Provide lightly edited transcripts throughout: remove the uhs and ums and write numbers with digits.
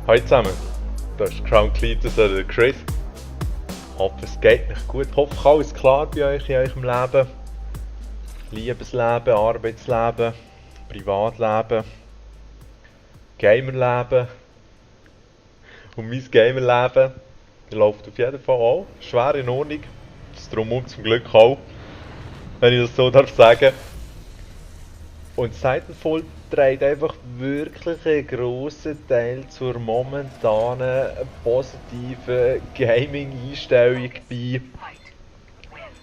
Hallo zusammen, das ist Crown Cletus oder der Chris. Hoffe es geht euch gut, hoffe alles klar bei euch in eurem Leben. Liebesleben, Arbeitsleben, Privatleben, Gamerleben. Und mein Gamerleben läuft auf jeden Fall auch schwer in Ordnung. Das Drumherum zum Glück auch, wenn ich das so darf sagen. Und Titanfall trägt einfach wirklich einen grossen Teil zur momentanen positiven Gaming-Einstellung bei.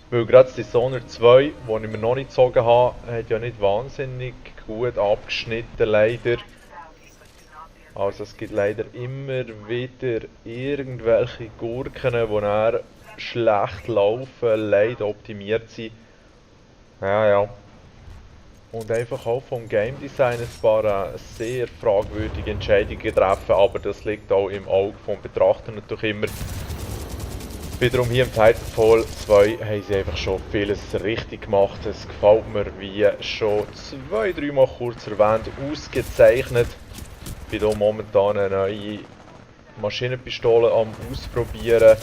Weil gerade Dishonored 2, die ich mir noch nicht gezogen habe, hat ja nicht wahnsinnig gut abgeschnitten, leider. Also es gibt leider immer wieder irgendwelche Gurken, die dann schlecht laufen, leider optimiert sind. Ja. Und einfach auch vom Game Design ein paar sehr fragwürdige Entscheidungen treffen, aber das liegt auch im Auge vom Betrachter natürlich immer. Wiederum hier im Titanfall 2 haben sie einfach schon vieles richtig gemacht. Es gefällt mir, wie schon 2-3 Mal kurz erwähnt, ausgezeichnet. Ich bin hier momentan eine neue Maschinenpistole am Ausprobieren.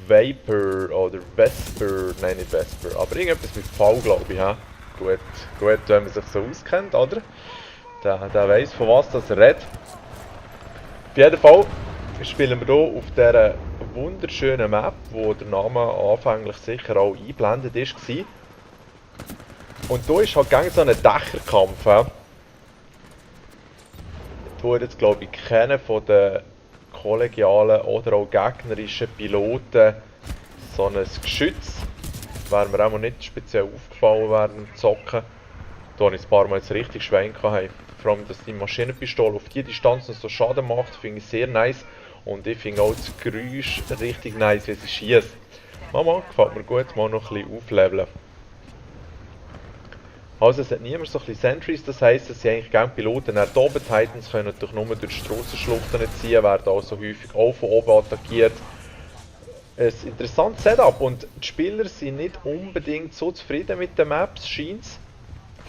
Vapor oder Vesper, nein nicht Vesper, aber irgendetwas mit V glaube ich. Gut, wenn man sich so auskennt, oder? Der weiss, von was das er redet. Auf jeden Fall spielen wir hier auf dieser wunderschönen Map, wo der Name anfänglich sicher auch eingeblendet war. Und hier ist halt gegen so einen Dächerkampf. Wo jetzt glaube ich keiner von den kollegialen oder auch gegnerischen Piloten so ein Geschütz. Wäre mir auch nicht speziell aufgefallen während dem Zocken. Da habe ich ein paar Mal jetzt richtig Schwein gehabt. Vor allem, dass die Maschinenpistole auf die Distanz noch so Schaden macht, finde ich sehr nice. Und ich finde auch das Geräusch richtig nice, wie sie schießt. Mama, gefällt mir gut, mal noch ein bisschen aufleveln. Also es hat niemand so ein bisschen Sentries, das heisst, dass sie eigentlich gerne Piloten nach oben. Titans können natürlich nur durch die Strassenschluchten ziehen, werden also häufig auch von oben attackiert. Ein interessantes Setup und die Spieler sind nicht unbedingt so zufrieden mit den Maps, scheint es,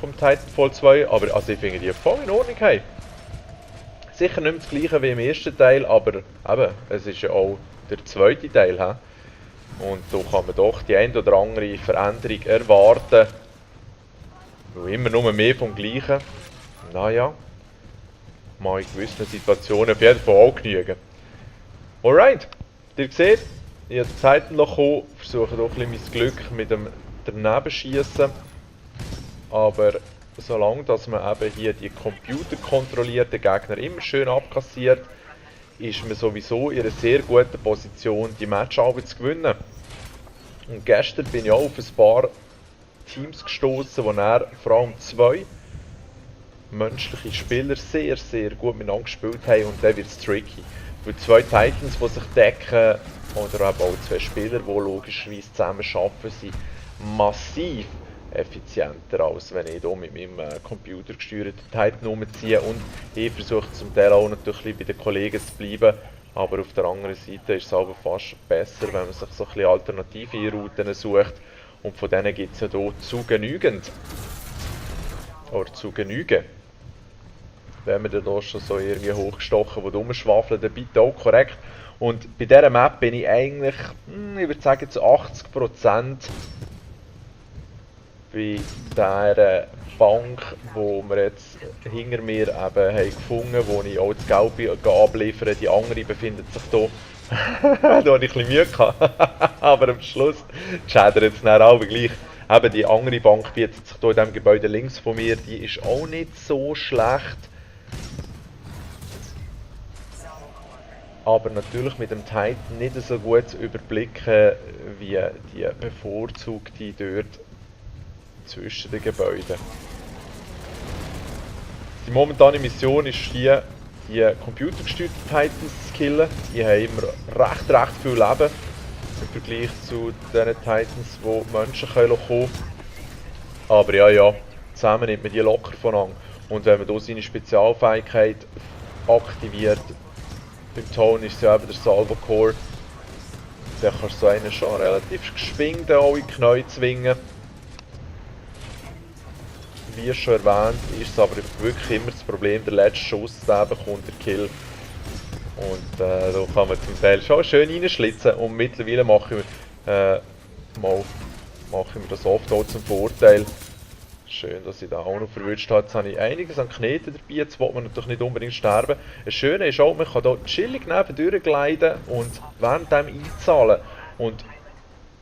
vom Titanfall 2, aber also ich finde die voll in Ordnung. Hey. Sicher nicht mehr das gleiche wie im ersten Teil, aber eben, es ist ja auch der zweite Teil. He? Und da kann man doch die ein oder andere Veränderung erwarten. Weil immer nur mehr vom Gleichen. Naja, mal in gewissen Situationen auf jeden Fall auch genügen. Alright, ihr seht, ich habe die Zeiten gekommen, versuche doch ein bisschen mein Glück mit dem Danebenschießen. Aber solange dass man eben hier die computerkontrollierten Gegner immer schön abkassiert, ist man sowieso in einer sehr guten Position, die Matcharbeit zu gewinnen. Und gestern bin ich auch auf ein paar Teams gestoßen, wo er vor allem zwei menschliche Spieler sehr gut miteinander gespielt haben und dann wird es tricky. Weil zwei Titans, die sich decken, oder eben auch zwei Spieler, die logischerweise zusammen arbeiten, sind massiv effizienter, als wenn ich hier mit meinem computergesteuerten Titan rumziehe. Und ich versuche zum Teil auch natürlich bei den Kollegen zu bleiben, aber auf der anderen Seite ist es aber fast besser, wenn man sich so ein bisschen alternative Routen sucht. Und von denen gibt es ja hier zu genügend. Oder zu genügen. Wenn wir dann hier schon so irgendwie hochgestochen, die rumschwafeln, dann bitte auch korrekt. Und bei dieser Map bin ich eigentlich, ich würde sagen zu 80% bei dieser Bank, wo wir jetzt hinter mir eben haben gefunden, wo ich auch das Geld abliefere. Die andere befindet sich hier. Da hatte ich ein bisschen Mühe gehabt. Aber am Schluss schädert es dann auch gleich. Eben die andere Bank bietet sich hier in diesem Gebäude links von mir, die ist auch nicht so schlecht. Aber natürlich mit dem Titan nicht so gut zu überblicken wie die bevorzugte dort zwischen den Gebäuden. Die momentane Mission ist hier, die computergesteuerten Titans zu killen. Die haben immer recht viel Leben im Vergleich zu den Titans, wo die Menschen kommen können. Aber ja, zusammen nimmt man die locker voneinander. Und wenn man hier seine Spezialfähigkeit aktiviert, beim Ton ist es ja eben der Salvo Core, dann kannst du so einen schon relativ geschwingt in die Knie zwingen. wie schon erwähnt, ist es aber wirklich immer das Problem, der letzte Schuss, der bekommt der Kill. Und da kann man zum Teil schon schön reinschlitzen und mittlerweile mache ich mir das oft auch zum Vorteil. Schön, dass ich da auch noch verwünscht habe. Jetzt habe ich einiges an Kneten dabei, jetzt will man natürlich nicht unbedingt sterben. Das Schöne ist auch, man kann hier chillig nebendurch gleiten und während dem einzahlen. Und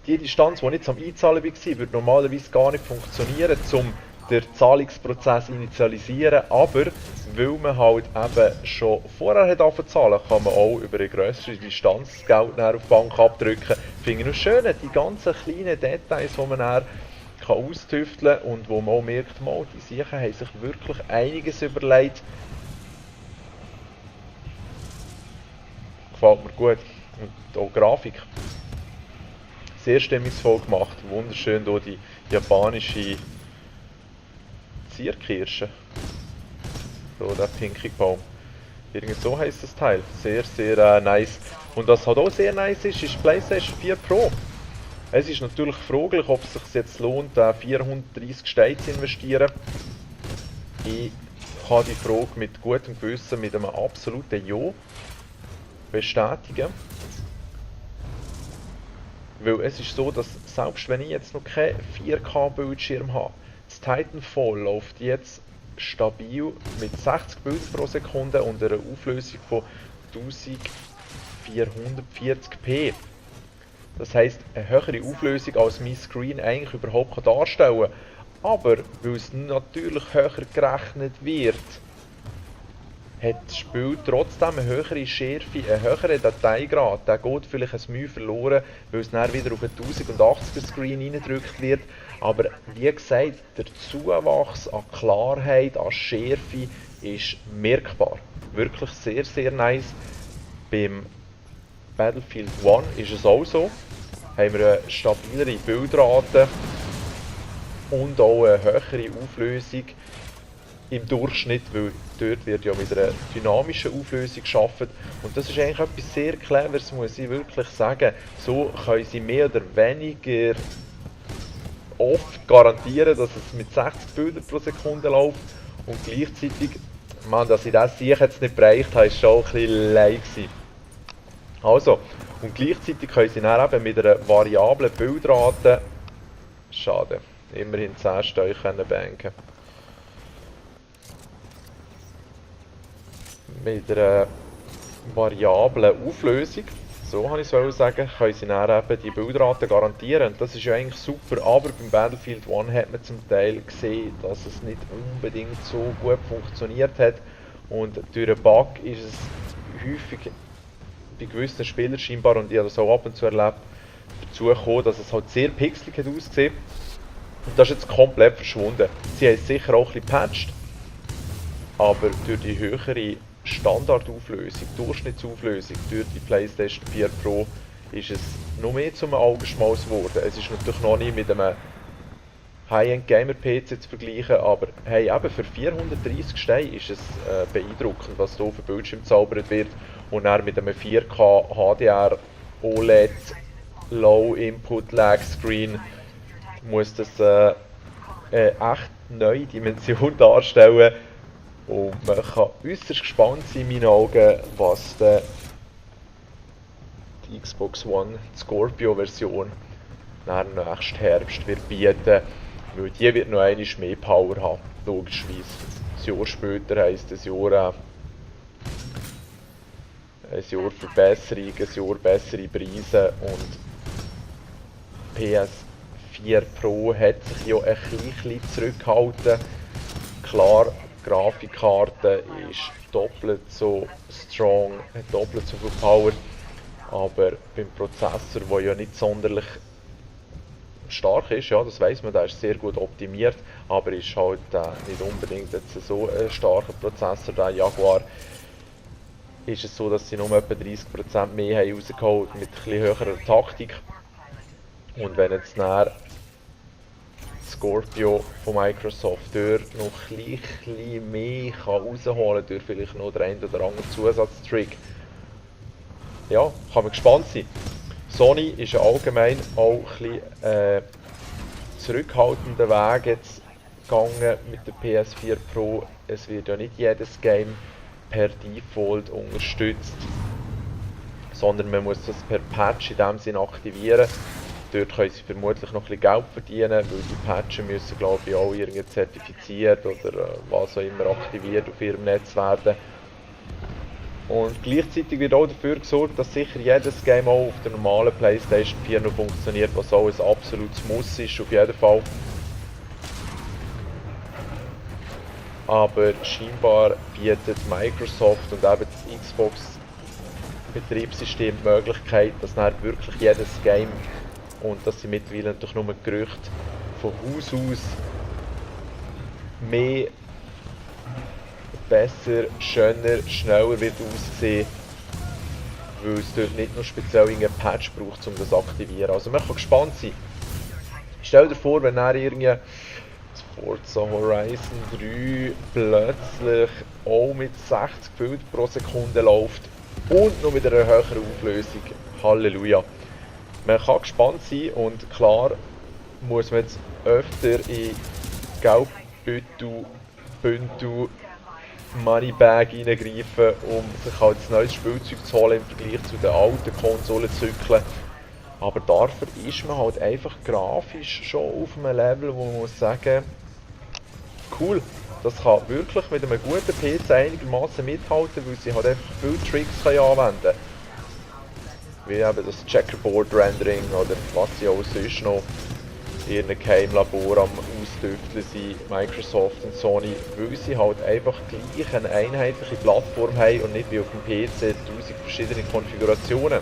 die Distanz, die ich jetzt am Einzahlen war, würde normalerweise gar nicht funktionieren, um den Zahlungsprozess zu initialisieren. Aber weil man halt eben schon vorher hat angefangen zu zahlen, kann man auch über eine grössere Distanz das Geld auf die Bank abdrücken. Finde ich noch schön, die ganzen kleinen Details, die man dann austüfteln kann und wo man auch merkt, mal, die Siechen haben sich wirklich einiges überlegt. Gefällt mir gut. Und auch die Grafik. Sehr stimmungsvoll gemacht. Wunderschön hier die japanische Zierkirsche. So, der pinke Baum. Irgendwie so heisst das Teil. Sehr, sehr nice. Und was halt auch sehr nice ist, ist PlayStation 4 Pro. Es ist natürlich fraglich, ob es sich jetzt lohnt, 430 Steine zu investieren. Ich kann die Frage mit gutem Gewissen, mit einem absoluten Ja bestätigen. Weil es ist so, dass selbst wenn ich jetzt noch keinen 4K-Bildschirm habe, das Titanfall läuft jetzt stabil mit 60 Bildern pro Sekunde und einer Auflösung von 1440p. Das heisst, eine höhere Auflösung als mein Screen eigentlich überhaupt darstellen kann. Aber weil es natürlich höher gerechnet wird, hat das Spiel trotzdem eine höhere Schärfe, einen höheren Dateigrad. Der geht vielleicht ein Mühe verloren, weil es dann wieder auf einen 1080er Screen reingedrückt wird. Aber wie gesagt, der Zuwachs an Klarheit, an Schärfe ist merkbar. Wirklich sehr, sehr nice. Beim Battlefield 1 ist es auch so. Haben wir eine stabilere Bildrate und auch eine höhere Auflösung im Durchschnitt, weil dort wird ja mit einer dynamischen Auflösung gearbeitet. Und das ist eigentlich etwas sehr Cleveres, muss ich wirklich sagen. So können sie mehr oder weniger oft garantieren, dass es mit 60 Bildern pro Sekunde läuft und gleichzeitig, man, dass ich das sicher jetzt nicht bereicht habe, ist schon ein bisschen leid gewesen. Also, und gleichzeitig können sie dann eben mit einer variablen Bildrate, schade, immerhin 10 Steine banken. Mit einer variablen Auflösung, so habe ich es sagen, können sie dann eben die Bildrate garantieren. Und das ist ja eigentlich super, aber beim Battlefield 1 hat man zum Teil gesehen, dass es nicht unbedingt so gut funktioniert hat. Und durch einen Bug ist es häufig bei gewissen Spielern scheinbar, und ich habe das auch ab und zu erlebt, dazu gekommen, dass es halt sehr pixelig hat ausgesehen. Und das ist jetzt komplett verschwunden. Sie haben es sicher auch ein bisschen gepatcht, aber durch die höhere Standardauflösung, Durchschnittsauflösung durch die PlayStation 4 Pro ist es noch mehr zum Augenschmaus geworden. Es ist natürlich noch nicht mit einem High-End-Gamer-PC zu vergleichen, aber hey, eben für 430 Steine ist es beeindruckend, was hier für Bildschirm gezaubert wird. Und dann mit einem 4K HDR OLED Low Input Lag Screen muss das eine echt neue Dimension darstellen. Und man kann äußerst gespannt sein, in meinen Augen, was die Xbox One Scorpio-Version nächsten Herbst wird bieten. Weil die wird noch einmal mehr Power haben, logischerweise. Ein Jahr später heisst ein Jahr Verbesserung, ein Jahr bessere Preise. Und PS4 Pro hat sich ja ein bisschen zurückgehalten. Klar, die Grafikkarte ist doppelt so strong, hat doppelt so viel Power. Aber beim Prozessor, der ja nicht sonderlich stark ist, ja, das weiss man, der ist sehr gut optimiert, aber ist halt nicht unbedingt jetzt so ein starker Prozessor, der Jaguar. Ist es so, dass sie nur etwa 30% mehr haben rausgeholt mit etwas höherer Taktik. Und wenn jetzt näher Scorpio von Microsoft dort noch ein bisschen mehr rausholen kann, durch vielleicht noch den einen oder anderen Zusatztrick, ja, kann man gespannt sein. Sony ist ja allgemein auch ein bisschen zurückhaltender Weg jetzt gegangen mit der PS4 Pro. Es wird ja nicht jedes Game per Default unterstützt, sondern man muss das per Patch in dem Sinn aktivieren. Dort können sie vermutlich noch ein bisschen Geld verdienen, weil die Patches müssen, glaube ich, auch irgendwie zertifiziert oder was auch immer aktiviert auf ihrem Netz werden. Und gleichzeitig wird auch dafür gesorgt, dass sicher jedes Game auch auf der normalen PlayStation 4 noch funktioniert, was auch ein absolutes Muss ist, auf jeden Fall. Aber scheinbar bietet Microsoft und eben das Xbox Betriebssystem die Möglichkeit, dass dann wirklich jedes Game, und das sind mittlerweile natürlich nur Gerüchte, von Haus aus mehr, besser, schöner, schneller wird aussehen, weil es dort nicht nur speziell einen Patch braucht, um das zu aktivieren. Also man kann gespannt sein. Stell dir vor, wenn er irgendwie Forza Horizon 3 plötzlich auch mit 60 Bilder pro Sekunde läuft und noch mit einer höheren Auflösung. Halleluja. Man kann gespannt sein und klar muss man jetzt öfter in Geldbeutel, Bündel, Moneybag reingreifen, um sich halt ein neues Spielzeug zu holen im Vergleich zu den alten Konsolenzyklen. Aber dafür ist man halt einfach grafisch schon auf einem Level, wo man muss sagen, cool, das kann wirklich mit einem guten PC einigermaßen mithalten, weil sie halt einfach viele Tricks anwenden können. Wie eben das Checkerboard Rendering oder was sie auch sonst noch in ihren Geheimlabor am Ausdüfteln sind, Microsoft und Sony, weil sie halt einfach gleich eine einheitliche Plattform haben und nicht wie auf dem PC 1000 verschiedene Konfigurationen.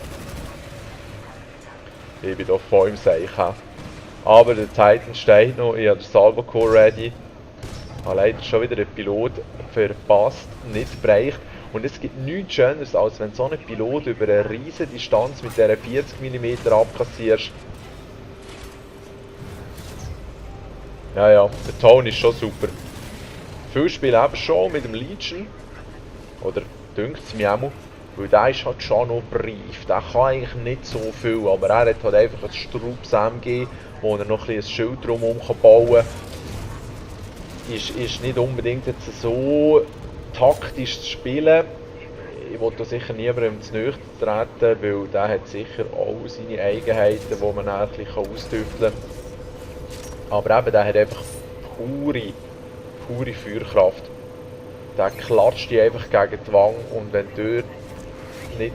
Ich bin doch voll im Seichen. Aber der Titan steht noch, ich habe den Salvo-Core ready. Ich habe leider schon wieder den Pilot verpasst, nicht bereicht. Und es gibt nichts Schöneres, als wenn so ein Pilot über eine riesige Distanz mit dieser 40 mm abkassierst. Ja, der Ton ist schon super. Viele spielen eben schon mit dem Legion. Oder dünkt es mir auch, weil der ist halt schon noch brief. Der kann eigentlich nicht so viel, aber er hat halt einfach ein Strubs MG, wo er noch ein Schild drumherum bauen kann. Ist nicht unbedingt jetzt so taktisch zu spielen. Ich will da sicher niemandem zu nahe treten, weil der hat sicher auch seine Eigenheiten, die man ein bisschen ausdüfteln kann. Aber eben, der hat einfach pure Feuerkraft. Der klatscht dich einfach gegen die Wange und wenn du nicht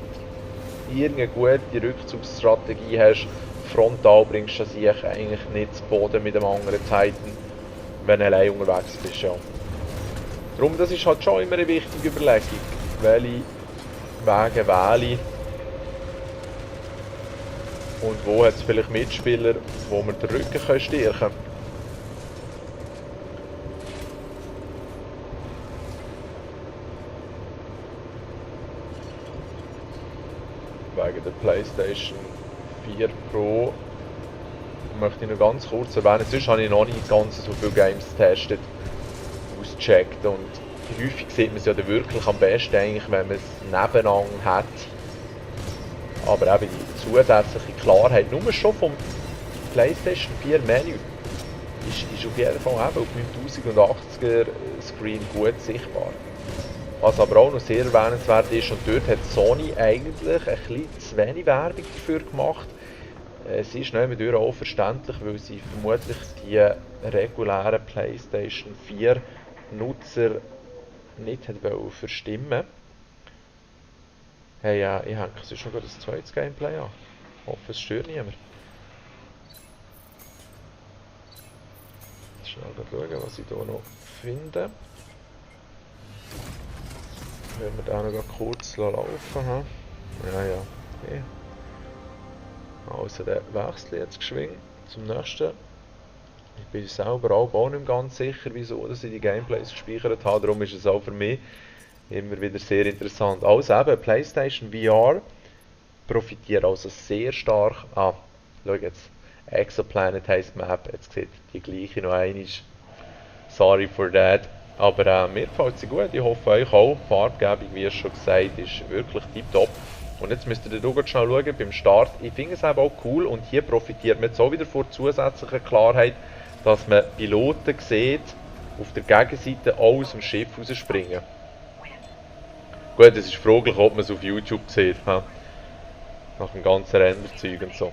irgendeine gute Rückzugsstrategie hast, frontal bringst du sich eigentlich nicht zu Boden mit dem anderen Titan, wenn du allein unterwegs bist. Ja. Darum, das ist halt schon immer eine wichtige Überlegung, welche Wege wähle ich und wo hat es vielleicht Mitspieler, wo man den Rücken stärken kann. Wegen der PlayStation 4 Pro möchte ich noch ganz kurz erwähnen, sonst habe ich noch nicht ganz so viele Games getestet, ausgecheckt und häufig sieht man es ja wirklich am besten eigentlich, wenn man es nebeneinander hat. Aber eben die zusätzliche Klarheit, nur schon vom PlayStation 4 Menü, ist auf jeden Fall eben auf 9080er Screen gut sichtbar. Was aber auch noch sehr erwähnenswert ist, und dort hat Sony eigentlich ein bisschen zu wenig Werbung dafür gemacht. Es ist nicht auch verständlich, weil sie vermutlich die regulären PlayStation 4 Nutzer nicht verstimmen. Hey, ich hänge sonst noch das zweites Gameplay an. Ich hoffe, es stört niemand. Schnell schauen, was ich hier noch finde. Wenn wir den noch kurz laufen haben. Ja. Okay. Also der wechselt jetzt geschwind zum nächsten. Ich bin selber auch nicht ganz sicher, wieso dass ich die Gameplays gespeichert habe. Darum ist es auch für mich immer wieder sehr interessant. Also eben, PlayStation VR profitiert also sehr stark. Schau jetzt. Exoplanet heisst Map. Jetzt sieht die gleiche noch einmal. Sorry for that. Aber mir gefällt sie gut. Ich hoffe euch auch. Die Farbgebung, wie schon gesagt, ist wirklich tiptop. Und jetzt müsst ihr schnell schauen beim Start. Ich finde es auch cool und hier profitiert man jetzt auch wieder von zusätzlicher Klarheit, dass man Piloten sieht, auf der Gegenseite auch aus dem Schiff rausspringen. Gut, es ist fraglich, ob man es auf YouTube sieht. He? Nach dem ganzen Renderzeug und so.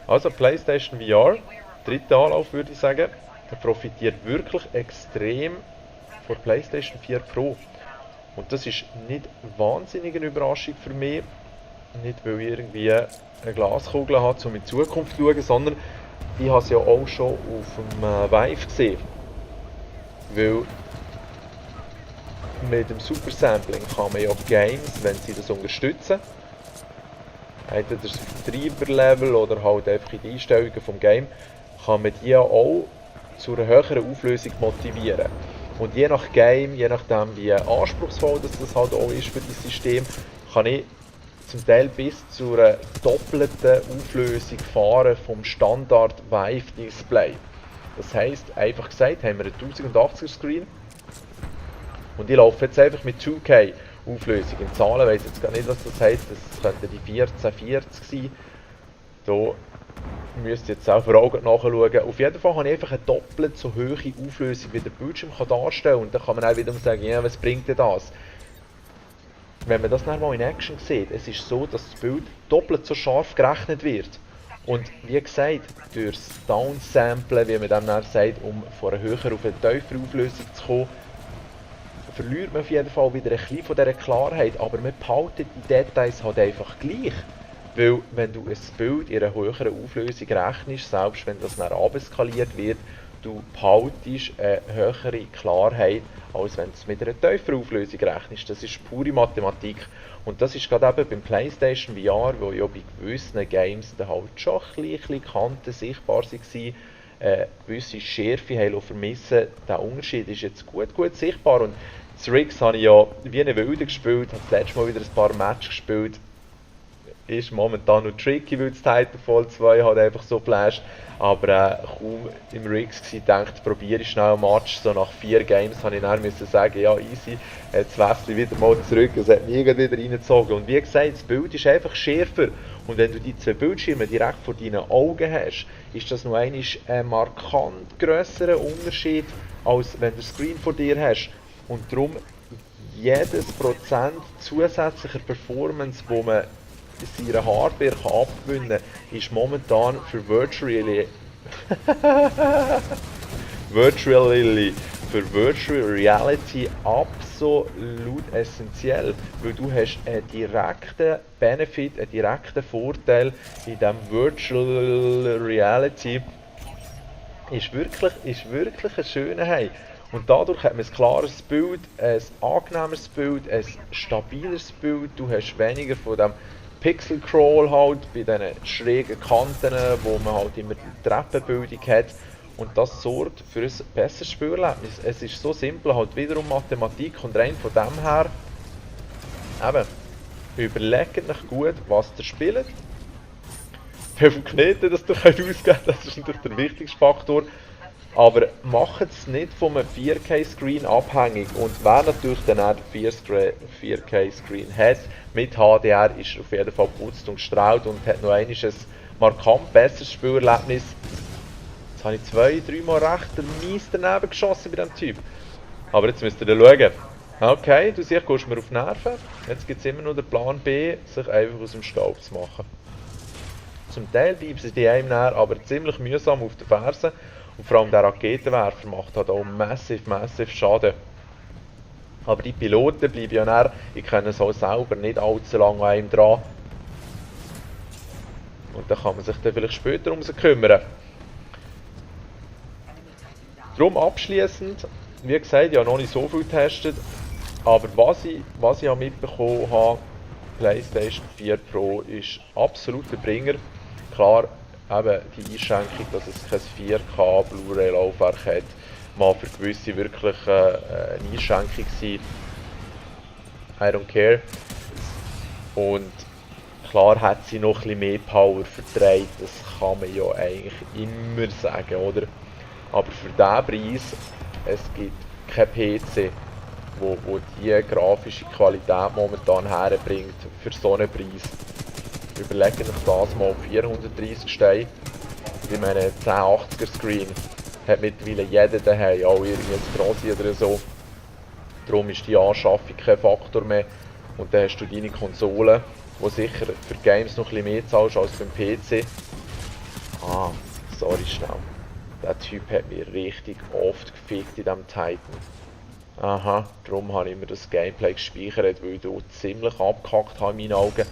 Also PlayStation VR, dritter Anlauf würde ich sagen, der profitiert wirklich extrem von PlayStation 4 Pro. Und das ist nicht wahnsinnig eine Überraschung für mich. Nicht, weil ich irgendwie eine Glaskugel habe, um in die Zukunft zu schauen, sondern ich habe es ja auch schon auf dem Vive gesehen. Weil mit dem Super Sampling kann man ja Games, wenn sie das unterstützen, entweder das Vertreiberlevel oder halt einfach in die Einstellungen vom Game, kann man die auch zu einer höheren Auflösung motivieren. Und je nach Game, je nachdem wie anspruchsvoll das halt auch ist für das System, kann ich zum Teil bis zu einer doppelten Auflösung fahren vom Standard Vive Display. Das heisst, einfach gesagt, haben wir einen 1080er Screen und ich laufe jetzt einfach mit 2K Auflösung. In Zahlen weiss ich jetzt gar nicht, was das heisst. Das könnte die 1440 sein. Da müsst ihr jetzt auch vor Augen nachschauen. Auf jeden Fall habe ich einfach eine doppelt so hohe Auflösung, wie der Bildschirm darstellen kann. Und dann kann man auch wiederum sagen, ja, was bringt denn das? Wenn man das dann mal in Action sieht, es ist so, dass das Bild doppelt so scharf gerechnet wird. Und wie gesagt, durchs Downsamplen, wie man dann sagt, um von einer höheren auf eine tiefere Auflösung zu kommen, verliert man auf jeden Fall wieder ein bisschen von dieser Klarheit, aber man behaltet die Details halt einfach gleich. Weil wenn du ein Bild in einer höheren Auflösung rechnest, selbst wenn das dann abskaliert wird, du behaltest eine höhere Klarheit, als wenn du es mit einer tieferen Auflösung rechnest. Das ist pure Mathematik. Und das ist gerade eben beim PlayStation VR, wo ja bei gewissen Games dann halt schon ein bisschen Kanten sichtbar waren, gewisse Schärfe haben vermissen. Der Unterschied ist jetzt gut sichtbar. Und das Riggs habe ich ja wie eine Wilde gespielt, habe das letzte Mal wieder ein paar Matches gespielt. Ist momentan noch tricky, weil das Titanfall 2 halt einfach so flasht. Aber kaum im Riggs gsi, gedacht, probiere ich schnell ein Match. So nach 4 Games habe ich dann müssen sagen, ja easy, jetzt wechsle ich wieder mal zurück. Es hat mich wieder reingezogen. Und wie gesagt, das Bild ist einfach schärfer. Und wenn du die zwei Bildschirme direkt vor deinen Augen hast, ist das noch einmal ein markant grösserer Unterschied, als wenn du den Screen vor dir hast. Und darum, jedes Prozent zusätzlicher Performance, wo man seiner Hardware abgewinnen kann, ist momentan für Virtual Reality absolut essentiell, weil du hast einen direkten Benefit, einen direkten Vorteil in diesem Virtual Reality. Ist wirklich eine Schönheit. Und dadurch hat man ein klares Bild, ein angenehmeres Bild, ein stabileres Bild. Du hast weniger von dem Pixel Crawl halt bei diesen schrägen Kanten, wo man halt immer die Treppenbildung hat. Und das sorgt für ein besseres Spielerlebnis. Es ist so simpel, halt wiederum Mathematik, und rein von dem her, eben, überlegt euch gut, was ihr spielt. Wie viel Knete das ihr ausgeben könnt, das ist natürlich der wichtigste Faktor. Aber macht es nicht von einem 4K-Screen abhängig. Und wer natürlich dann auch den 4K-Screen hat, mit HDR ist er auf jeden Fall geputzt und gestrahlt und hat noch ein markant besseres Spielerlebnis. Jetzt habe ich 2-3 Mal recht mies daneben geschossen bei diesem Typ. Aber jetzt müsst ihr dann schauen. Okay, du siehst, gehst mir auf Nerven. Jetzt gibt es immer noch den Plan B, sich einfach aus dem Staub zu machen. Zum Teil bleiben sie die einem näher, aber ziemlich mühsam auf den Fersen. Und vor allem der Raketenwerfer macht halt auch massiv Schaden. Aber die Piloten bleiben ja näher, ich kenne es auch selber nicht allzu lange an einem dran. Und dann kann man sich dann vielleicht später um sie kümmern. Darum abschliessend, wie gesagt, ich habe noch nicht so viel getestet. Aber was ich mitbekommen habe, PlayStation 4 Pro ist absoluter Bringer. Klar, eben die Einschränkung, dass es kein 4K Blu-ray-Laufwerk hat, mag für gewisse wirklich eine Einschränkung sein. I don't care. Und klar hat sie noch ein bisschen mehr Power vertreibt, das kann man ja eigentlich immer sagen, oder? Aber für diesen Preis, es gibt kein PC, wo die grafische Qualität momentan herbringt für so einen Preis. Überlegt euch das mal, 430 Steine. Ich meine, 1080er Screen hat mittlerweile jeder daheim, auch irgendwie ein Grossi oder so. Darum ist die Anschaffung kein Faktor mehr. Und dann hast du deine Konsole, die sicher für Games noch ein bisschen mehr zahlst als beim PC. Ah, sorry schnell. Der Typ hat mich richtig oft gefickt in diesem Titan. Aha, darum habe ich mir das Gameplay gespeichert, weil ich da ziemlich abgehackt habe in meinen Augen.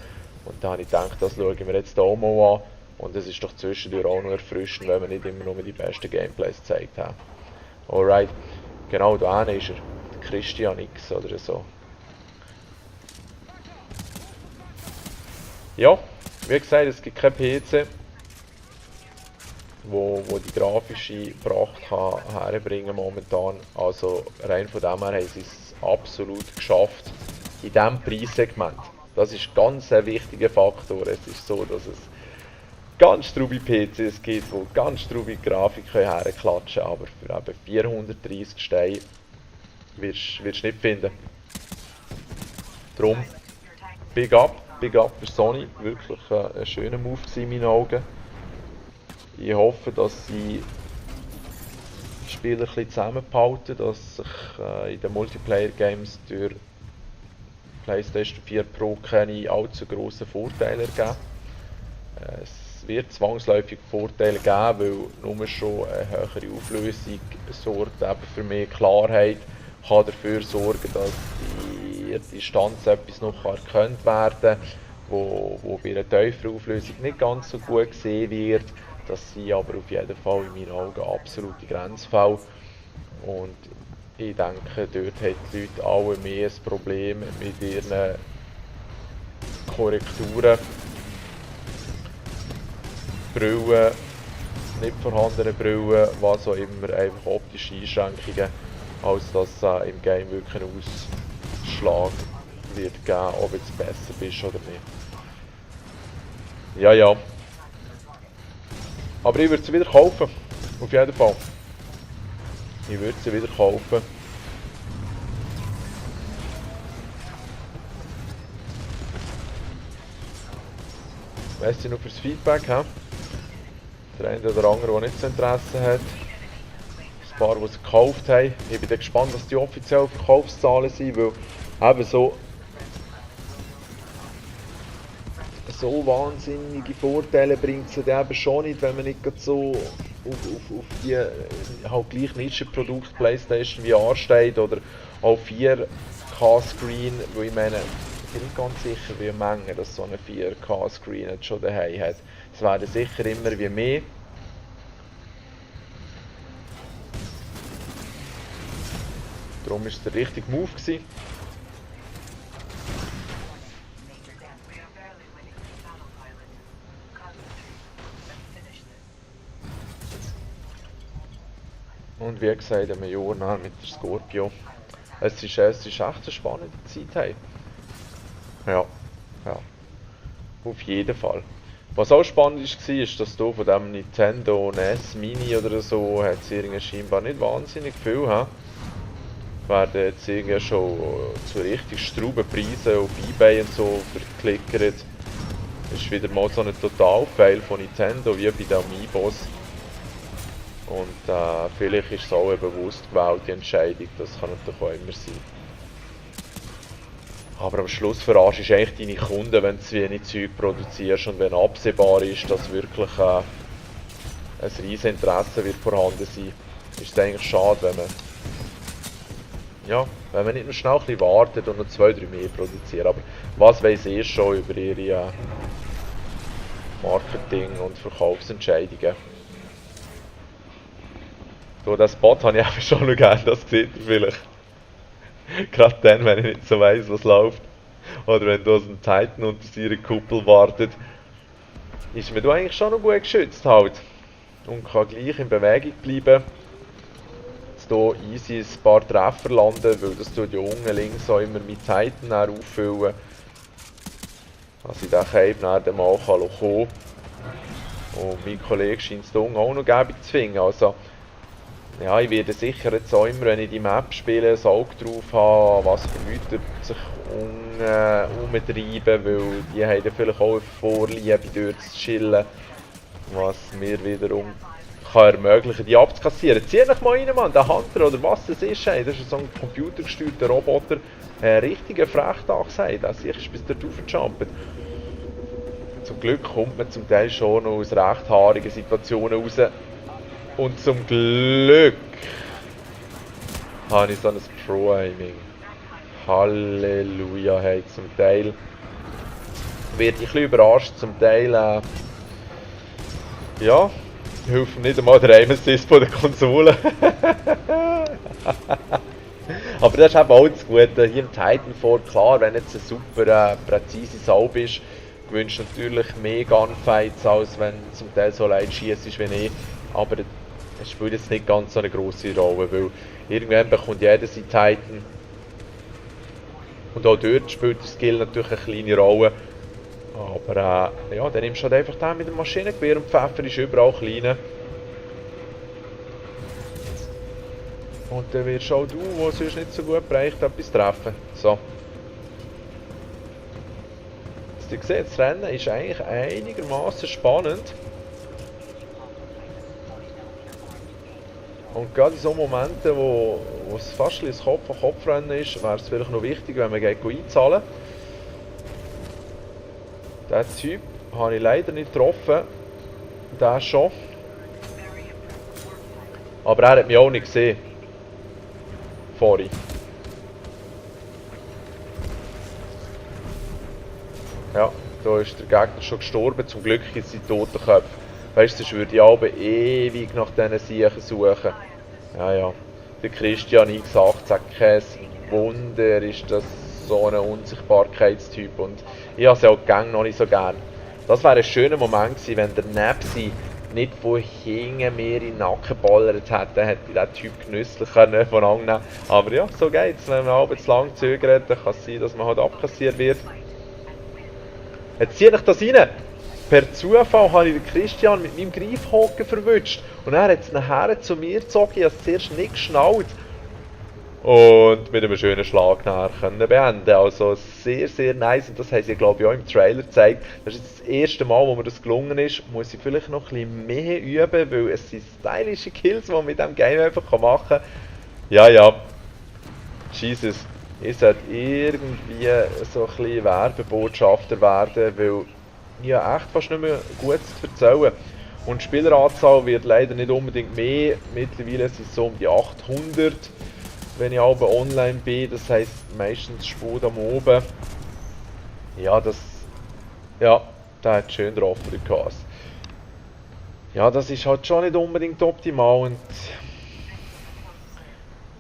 Und dann habe ich gedacht, das schaue ich mir jetzt hier mal an. Und es ist doch zwischendurch auch noch erfrischend, wenn wir nicht immer nur die besten Gameplays gezeigt haben. Alright, genau da ist er. Der Christian X oder so. Ja, wie gesagt, es gibt keinen PC, wo die grafische Pracht kann herbringen momentan. Also rein von dem her haben sie es absolut geschafft in diesem Preissegment. Das ist ganz ein wichtiger Faktor. Es ist so, dass es ganz strube PCs gibt, die ganz strube Grafik herklatschen können, aber für eben 430 Steine wirst du nicht finden. Darum, Big up für Sony, wirklich ein schöner Move in meinen Augen. Ich hoffe, dass sie die Spieler ein bisschen zusammenhalten, dass sich in den Multiplayer-Games durch PlayStation 4 Pro keine allzu grossen Vorteile ergeben. Es wird zwangsläufig Vorteile geben, weil nur schon eine höhere Auflösung sorgt eben für mehr Klarheit, kann dafür sorgen, dass die Distanz etwas noch erkannt werden kann, wo bei einer tieferen Auflösung nicht ganz so gut gesehen wird. Das sind aber auf jeden Fall in meinen Augen absolute Grenzfälle. Und ich denke, dort haben die Leute alle mehr ein Problem mit ihren Korrekturen, Brillen, nicht vorhandenen Brillen, was auch immer, einfach optische Einschränkungen, als dass im Game wirklich einen Ausschlag wird geben, ob du jetzt besser bist oder nicht. Ja, ja. Aber ich würde sie wieder kaufen, auf jeden Fall. Ich würde sie wieder kaufen. Merci noch fürs Feedback. He? Der eine oder andere, der nicht so Interesse hat. Ein paar, die sie gekauft haben. Ich bin gespannt, was die offiziellen Verkaufszahlen sind, weil eben so wahnsinnige Vorteile bringt es eben schon nicht, wenn man nicht so auf die halt gleich Nischenprodukte PlayStation VR steht oder auf 4K-Screen, wo ich meine, ich bin nicht ganz sicher, wie Menge das so ein 4K-Screen jetzt schon daheim hat. Es werden sicher immer wie mehr. Darum war es der richtige Move gewesen. Und wie gesagt, ein Jahr nach mit der Scorpio. Es ist echt eine spannende Zeit. Hey. Ja, auf jeden Fall. Was auch spannend war, ist, dass hier von dem Nintendo NES Mini oder so hat es scheinbar nicht wahnsinnig viel. Werden jetzt irgendwie schon zu richtig strauben Preisen auf eBay und so verklickert. Das ist wieder mal so ein Totalfail von Nintendo wie bei den Amiibos. Und vielleicht ist es auch eine bewusst gewählte Entscheidung, das kann natürlich auch immer sein. Aber am Schluss verarschst du eigentlich deine Kunden, wenn du zu wenig Zeug produzierst und wenn absehbar ist, dass wirklich ein riesiges Interesse wird vorhanden sein, ist es eigentlich schade, wenn man nicht nur schnell ein bisschen wartet und noch 2-3 mehr produziert. Aber was weiss ich schon über ihre Marketing- und Verkaufsentscheidungen. So, den Spot habe ich einfach schon noch gerne, das seht ihr vielleicht. Gerade dann, wenn ich nicht so weiss, was läuft. Oder wenn da so ein Titan unter seiner Kuppel wartet. Ist man da eigentlich schon noch gut geschützt halt. Und kann gleich in Bewegung bleiben. Jetzt hier easy ein paar Treffer landen, weil das tut ja unten links auch immer mit Titan auffüllen. Dass ich den Cape dann mal kommen kann. Und mein Kollege scheint es hier unten auch noch gäbig zu finden. Also, ja, ich werde sicher jetzt auch immer, wenn ich die Map spiele, ein Auge drauf haben, was für Leute sich umtreiben, weil die haben ja vielleicht auch eine Vorliebe dort zu chillen, was mir wiederum kann ermöglichen, die abzukassieren. Zieh dich mal rein, Mann, der Hunter oder was das ist, ey. Das ist so ein computergesteuerter Roboter. Richtiger Frechtag, sagt er. Sicher ist bis dort aufgejumpt. Zum Glück kommt man zum Teil schon noch aus recht haarigen Situationen raus. Und zum Glück habe ich so ein Pro-Aiming. Halleluja, hey, zum Teil werde ich ein bisschen überrascht, zum Teil, ja, hilft nicht einmal der Aim Assist von der Konsole. Aber das ist eben auch das Gute, hier im Titanfall, klar, wenn jetzt eine super präzise Salbe ist, gewünscht natürlich mehr Gunfights, als wenn zum Teil so leicht schießt wie ich. Aber es spielt jetzt nicht ganz so eine grosse Rolle, weil irgendwann bekommt jeder sein Titan. Und auch dort spielt der Skill natürlich eine kleine Rolle. Aber ja, dann nimmst du halt einfach den mit dem Maschinengewehr und Pfeffer ist überall klein. Und dann wirst auch du, der sonst nicht so gut bereicht, etwas treffen. So. Ihr seht, das Rennen ist eigentlich einigermaßen spannend. Und gerade in so Momenten, wo es fast ein Kopf-an-Kopf-Rennen ist, wäre es vielleicht noch wichtig, wenn man einzahlen. Den Typ habe ich leider nicht getroffen. Den schon. Aber er hat mich auch nicht gesehen. Vorhin. Ja, da ist der Gegner schon gestorben. Zum Glück ist sie Totenköpfe. Weißt du, sonst würde ich aber ewig nach diesen Siechen suchen. Ja, ja. Der Christian ich gesagt, sagt kein Wunder, ist das so ein Unsichtbarkeitstyp. Und ich habe es ja auch die noch nicht so gern. Das wäre ein schöner Moment gewesen, wenn der Nebsi nicht von hinten mir in den Nacken ballert hätte, dann hätte ich diesen Typ genüsslich von annehmen. Aber ja, so geht's. Wenn man abends zu lang zögert, dann kann es sein, dass man halt abkassiert wird. Jetzt ziehe ich das rein. Per Zufall habe ich den Christian mit meinem Greifhaken verwünscht. Und er hat es nachher zu mir gezogen, ich habe es zuerst nicht geschnallt. Und mit einem schönen Schlag nachher können beenden. Also sehr, sehr nice. Und das haben sie, glaube ich, auch im Trailer gezeigt. Das ist jetzt das erste Mal, wo mir das gelungen ist. Muss ich vielleicht noch ein bisschen mehr üben, weil es sind stylische Kills, die man mit diesem Game einfach machen kann. Ja, ja. Jesus. Ich sollte irgendwie so ein bisschen Werbebotschafter werden, weil ich habe echt fast nicht mehr gut zu erzählen. Und die Spieleranzahl wird leider nicht unbedingt mehr. Mittlerweile sind es so um die 800, wenn ich aber online bin. Das heisst meistens spät am Oben. Ja, ja, der hat schön drauf, der Kass. Ja, das ist halt schon nicht unbedingt optimal. Und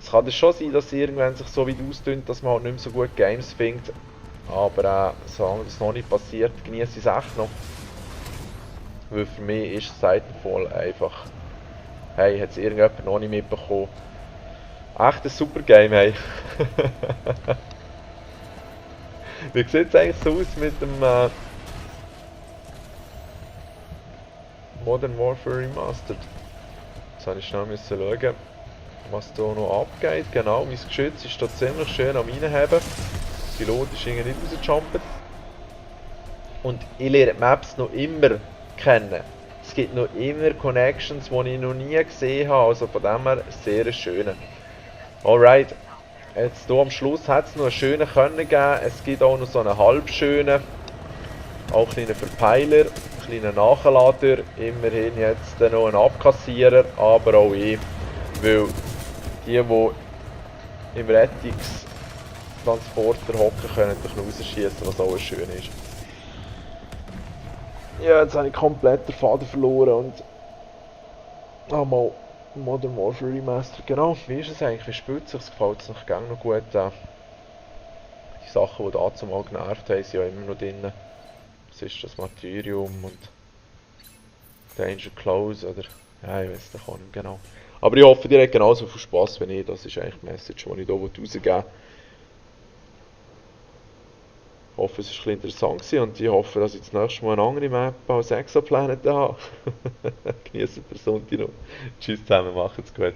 es kann schon sein, dass es irgendwann sich so weit ausdünnt, dass man halt nicht mehr so gut Games findet. Aber solange das noch nicht passiert, genieße ich es echt noch. Weil für mich ist Titanfall einfach... Hey, hat es irgendjemand noch nicht mitbekommen? Echt ein super Game, hey. Wie sieht es eigentlich so aus mit dem Modern Warfare Remastered? Jetzt habe ich schnell schauen, was da noch abgeht. Genau, mein Geschütz ist da ziemlich schön am Reinheben. Der Pilot ist irgendwie nicht rausgejumpt. Und ich lerne die Maps noch immer kennen. Es gibt noch immer Connections, die ich noch nie gesehen habe. Also von dem her sehr schön. Alright, jetzt hier am Schluss hat es noch einen schönen Können gegeben. Es gibt auch noch so einen halbschönen, auch einen kleinen Verpeiler, einen kleinen Nachlader. Immerhin jetzt noch einen Abkassierer, aber auch ich. Weil die im Rettungstransporter hocken, können durch rausschießen, was auch schön ist. Ja, jetzt habe ich komplett den Faden verloren und mal Modern Warfare Remastered. Genau, wie ist es eigentlich? Wie spielt es sich? Es gefällt es noch gut. Die Sachen, die dazu mal genervt haben, sind ja immer noch drin. Das ist das Martyrium und Danger Close oder... Ja, ich weiß nicht genau. Aber ich hoffe, ihr habt genauso viel Spass wie ich. Das ist eigentlich die Message, die ich hier rausgeben will. Ich hoffe, es war ein bisschen interessant und ich hoffe, dass ich das nächste Mal eine andere Map als Exoplanet habe. Genießt den Sonntag noch. Tschüss zusammen, macht's gut.